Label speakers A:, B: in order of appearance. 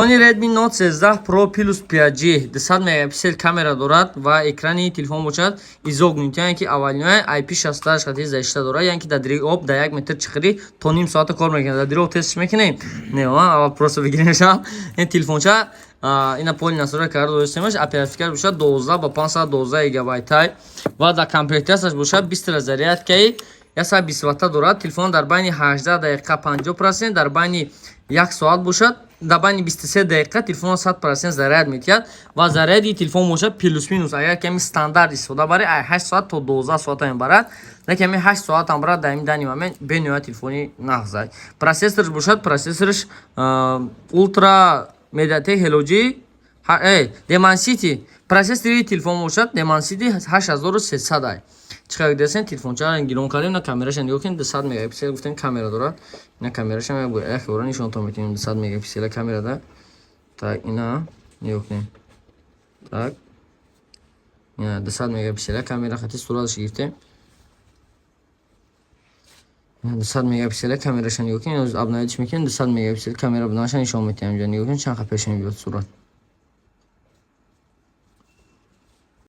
A: Телефони Redmi Note 13 Pro Plus 5G 200 мегапиксел камера дорад ва экрани телефон бошад изогнут, яъне ки аввалиноя IP68 хати защита дорад, яъне ки дар дери об дар 1 метр чиқирӣ то ним соата кор мекунад. Дар дери об тестш мекунем? Не, аввал просто бигирем. Ин телефонча ина поли настройка карда доштемаш. Оперативкаш бошад 12 ба 512 гигабайтай ва дар комплектацияш бошад 20 зарядкаи 120 ватта дорад. Телефон дар байни 18 дақиқа 50%, дар байни 1 соат бошад, дар байни 23 дақиқа телефон 100% заряд метиҳад ва заряди телефон бошад плюс-минус, агар ками стандарт истифода барӣ, 8 соат то 12 соата мебарад, лекин ами 8 соатам барад. Дар ин данный момент бениҳоят телефони нағзай. Процессорш бошад, процессорш Ultra MediaTek Helio G Dimensity. Процессори телефон бошад Dimensity 8300 ай. Чӣ десен, телефонча гирон кардем. На, камераша нигоҳ кунед, 200 мегапиксел гуфтем камера дорад. Ина камераша як бора нишонтон метавонем, 200 мегапиксела камера да. Так, ина нигоҳ кунед. Так, ина 200 мегапиксела камера хати сураташ гирифтем. 200 мегапиксела камераша нигоҳ кунед. Обновить мекунем, 200 мегапиксел камера буданаша нишон метиҳам. Инҷа нигоҳ кунед, чанд қа пеш мебиёд сурат.